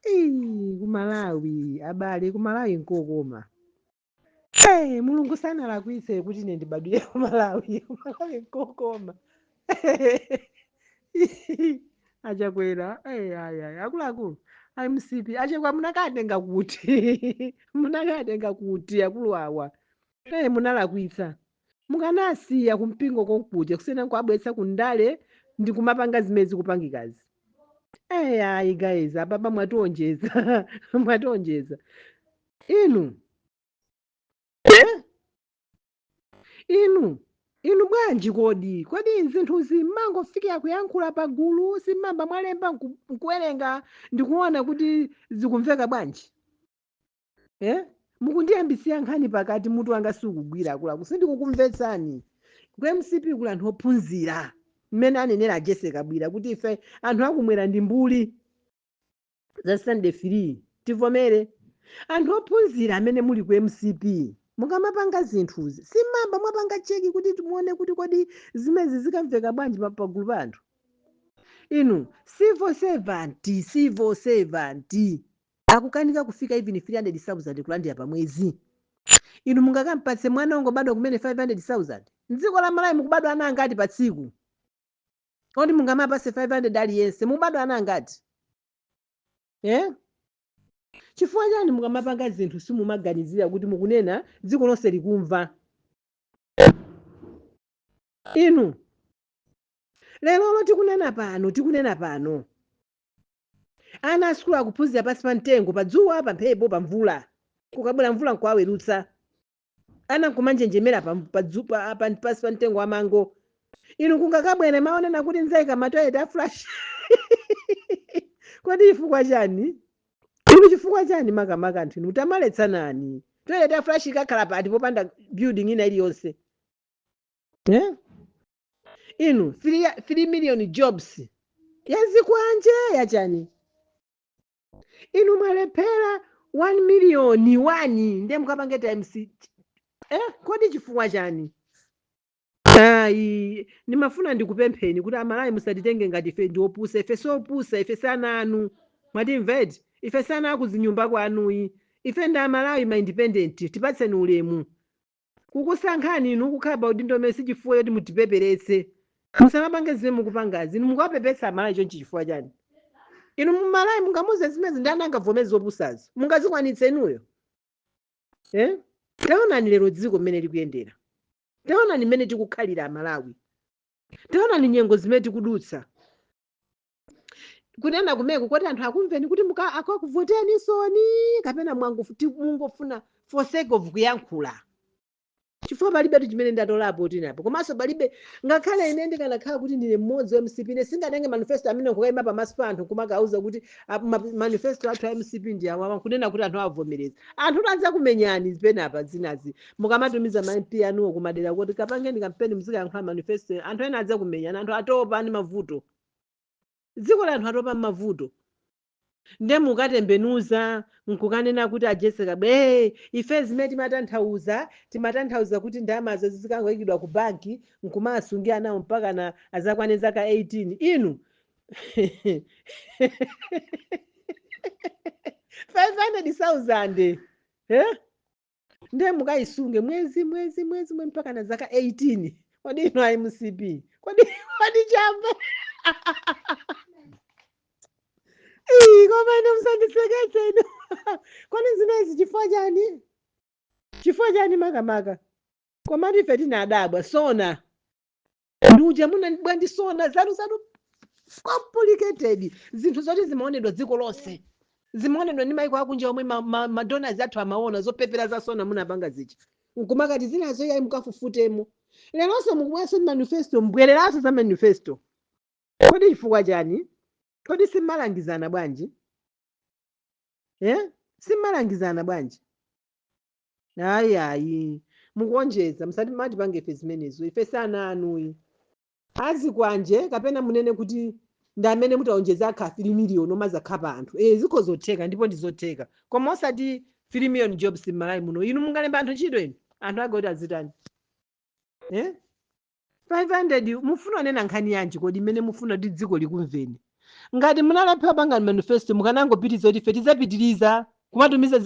Ii, kumalawi abale, kumalawi nkokoma. Hey, Mulungu sanalakwitse kuti ine ndibadwire kumalawi. Kumalawi nkokoma. Achakwera, hey, ayi ayi, akuluakulu MCP, achakwera munakatenga kuti? Munakatenga kuti akulu awa? Hey, munalakwitsa. Mukanasiya kumpingo konkuja kusiyana nkuabweretsa kundale ndi kumapanga zimene zikupangikazi. Hey, ayi guys, apapa mwationjeza, mwationjeza inu. Eh? Inu, inu bwanji kodi? Kodi zinthuzi mmangofikira kuyankhula pagulu, simmamba mwalemba nkuwerenga ndikuona kuti zikumveka bwanji? Eh? Mukundiyambitsira nkhani pakati, mutu wanga sukugwira akuluakulu, sindikukumvetsani. Ku MCP kuli anthu ophunzira, mmene anenera a Jesse Kabwira kuti ife anthu akumwera ndi mbuli za standard 3, tivomere. Anthu ophunzira amene muli ku MCP, mukamapanga zinthuzi simmamba mwapanga check kuti timuone kuti kodi zimezi zikamveka bwanji pagulu pa anthu. Inu civil servant, civil servant akukanika kufika even 300,000 kulandira pa mwezi. Inu mungakampatse mwana wongobadwa kumene 500,000? Mdziko la Malawi mukubadwa ana angati pa tsiku? Kodi mungamapase 500 aliyense? Mukubadwa ana angati? Eh? Chifukwa chani mukamapanga zinthu simumaganizira kuti mukunena dziko lonse likumva? Inu lerolo tikunena pano, tikunena pano, ana a sukulu akuphunzira pansi pa mtengo, pa dzuwa, pa mphepo, pa mvula. Kukabwera mvula nkuwawerutsa, ana nkumanjenjemera pansi pa mtengo wa mango. Inu kungakabwere maonena kuti nzayika ma toilet a flush. Kodi chifukwa chani inu? Chifukwa chani makamaka anthu inu tamaletsanani? Toilet ya flush ikakhala pati popanda building ina iliyonse? Eh? Inu 3 million jobs yazikwanje yachani? Inu mwalephera 1 million 1, ndiye mukapange times, eh? Kodi chifukwa chani? Ayi, ndimafuna ndikupempheni kuti Amalawi musatitenge ngati ife ndi opusa. Ife siopusa, ife sana anu, mwatimveti? Ife sana akuzinyumba kwanuyi. Ife ndi Amalawi ma independent. Tipatseni ulemu. Kukusankhani inu kukhala pa udindo umene si chifukwa choti mutipeperetse. Musamapange zimene mukupangazi. Inu mukuwapepetsa Amalawi chonchi chifukwa chani? Inu mumalawi mungamuze zimezi? Ndani angavomere zopusazo? Mungazikwanitse inuyo? Eh? Taonani lero dziko mmene likuyendera, taonani mmene tikukhalira Amalawi, taonani nyengo zimene tikudutsa. Kunena kumeko kuti anthu akumveni kuti akakuvoteni soni, kapena mungofuna for sake of kuyankhula? Chifukwa palibe chimene ndatolapo tinapo, komanso palibe. Ngakhale ine ndikanakhala kuti ndine mmodzi wa MCP, ine singatenge manifesto amene nkukayima pamaso pa anthu kumakauza kuti manifesto athu a MCP ndi awawa, kunena kuti anthu avomereza. Anthu adzakumenyani penapa. Zinazi mukamatumiza ma MP anuwo kumadera kuti kapangeni kampeni, muzikayankhula manifesto, anthu ena adzakumenyani. Anthu atopa ndi mavuto, dziko la anthu atopa mavuto. Nde mukatembenuza nkukanena kuti a Jesse Kabwila, ife zimene timatanthauza, timatanthauza kuti ndalamazo zikangoyikidwa ku banki nkumasungira nawo mpaka na azakwane zaka 18. Inu 500,000, eh? Ndiye mukayisunge mwezi, mwezi, mwezi, mwezi mpaka na zaka 18? Kodi inu a MCP, kodi chamba? Ii, koma ine musandiseketse inu. Kodi zimenezi chifukwa chani? Chifukwa chani makamaka? Komatu ife tinadabwa SONA ndiuja munabwa ndi SONA zanu zanu complicated, zinthu zoti zimaonedwa dziko lonse, zimaonedwa ndi maiko akunja omwe ma donors athu amaona zopepera za SONA munapanga zicha, nkumakati zinazo yayi mukafufutemo. Leronso mukubweranso ndi manifesto, mbwereranso za manifesto. Kodi chifukwa chani? Kodi simmalangizana bwanji? Eh? Simmalangizana bwanji? Ayi ayi, mukuonjeza. Musati matipange ife zimenezo, ife sana anuyi azikwanje. Kapena munene kuti ndi amene mutaonjeza akha 3 million omazakhapa anthu. Eh, zikho zotheka ndipo ndizotheka, koma osati 3 million jobs m'Malawi muno. Inu mungalemba anthu ntchito? Inu anthu ake kuti azitani? Eh? 500 mufuna nena nkhani yanji kodi imene mufuna kuti dziko likumveni? Ngati munalephera kupanga manifesto, mukanangopitiriza kuti ife tidzapitiriza kumatumiza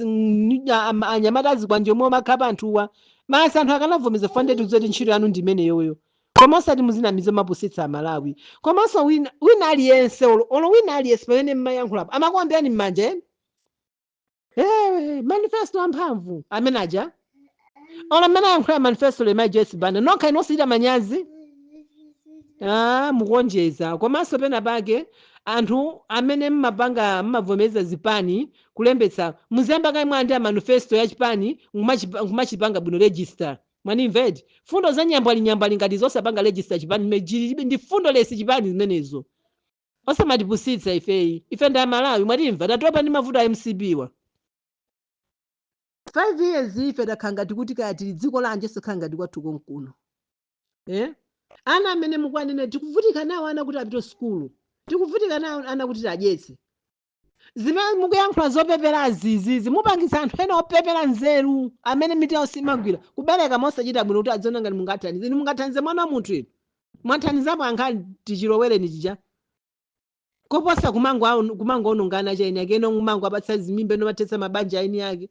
anyamata azikwanje omwe omakhapa anthuwa basi, anthu akanavomereza fande tikudziwa kuti ntchito yanu ndi imeneyoyo. Koma osati muzinamiza, mapusitsa Amalawi. Komanso wina aliyense, olo wina aliyense pamene mmayankhulapo amakuombeyani m'manja, eh? Manifesto amphamvu amene aja, olo amene ayankhula manifesto lema Joyce Banda, nokha inosachita manyazi. Ah, mukuonjeza. Komanso pena pake anthu amene mmapanga, mmavomereza zipani kulembetsa, muziyamba kaye mwandi a manifesto ya chipani, nkumachipanga bwino register. Mwanimveti? Fundo za nyambali nyambali ngati zosapanga register chipani ndi fundo lesi chipani zimenezo. Osamatipusitsa ifeyi, ife ndi Amalawi, mwatimva? Tatopa ndi mavuto a MCP wa 5 years. Ife takhala ngati kuti kaya tili dziko lanje, sokhala ngati kwathu konkuno, eh? Ana amene mukwanena, tikuvutika nawo ana kuti apite sukulu, tikuvutika nawo ana kuti tiadyetse. Zimene mukuyankhula zopepera zizizi mupangitsa anthu ena opepera nzeru amene mitu yawo simagwira kubereka mosachita bwino kuti adziona ngati mungathandize. Inu mungathandize mwana wa munthu? Inu mwathandizapo ankhani tichilowereni chija koposa kumangoonongana cha eni ake, eno kumango apatsa zimimba, eno mathetsa mabanja aeni ake.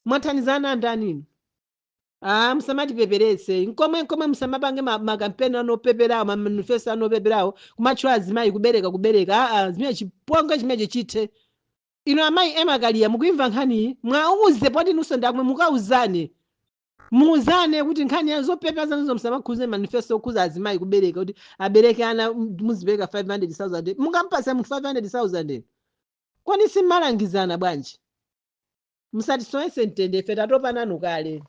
Mwathandizana andani inu? Ah, musamatipeperetse nkomwe nkomwe. Musamapange makampeni anopeperawo, mamanifesto anopeperawo, kumatchula azimayi kubereka kubereka. Aa, zimene chiponga chimenecho chithe. Inu amayi emakaliya, mukuimva nkhaniyi, mwauze poti inunso ndakumwe, mukauzane, muuzane kuti nkhani ya zopepera zanuzo musamakhuze manifesto okhuza azimayi kubereka, kuti abereke ana muzipereka 500,000. Mungampasa munthu 500,000? Kodi simmalangizana bwanji? Musatisowetse mtendere, ife tatopa nanu kale.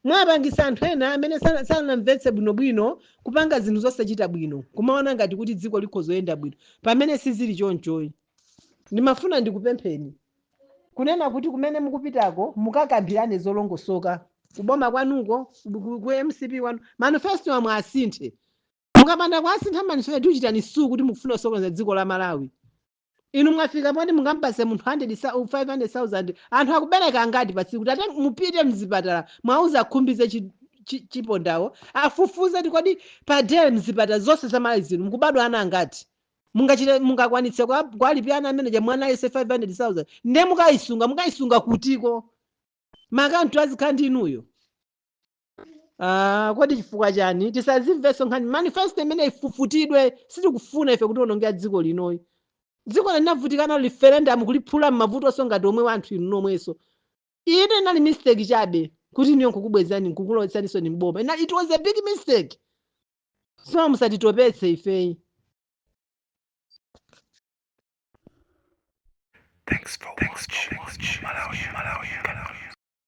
Mwapangisa anthu ena amene sanamvetse bwinobwino kupanga zinthu zosachita bwino, kumaona ngati kuti dziko likhozoyenda bwino pamene sizili chonchoyi. Ndimafuna ndikupempheni kunena kuti kumene mukupitako mukakambirane zolongosoka kuboma kwanuko, ku MCP kwanu. Manifesto amwe asinthe. Mukapanda kuasintha manifesto, tiuchitani sue kuti mukufuna kusokoneza dziko la Malawi. Inu mwafika poti mungampase munthu 500,000? Anthu akubereka angati pa tsiku? Tate mupite mzipatala, mwauza akhumbize chipondawo, afufuze kuti kodi pa day mzipatala zonse za Malawi zino mukubadwa ana angati? Mungachite, mungakwanitse kwalipira ana amene ja mwana aliyese 500,000? Ndiye mukayisunga kutiko? Makantu azikhala ndi inuyo. Ah, kodi chifukwa chani tisazimvenso nkhani? Manifesto imene ifufutidwe. Sitikufuna ife kuti onongera dziko linoyi. Dziko linavutikana referendum kuliphula m'mavutonso ngati omwe wanthu inu nomwenso. Ine inali mistake chabe kuti niyo nkukubwezani, nkukulowetsaninso ni mboma. It was a big mistake, so musatitopetse ifeyi. Thanks for watching. Malawi.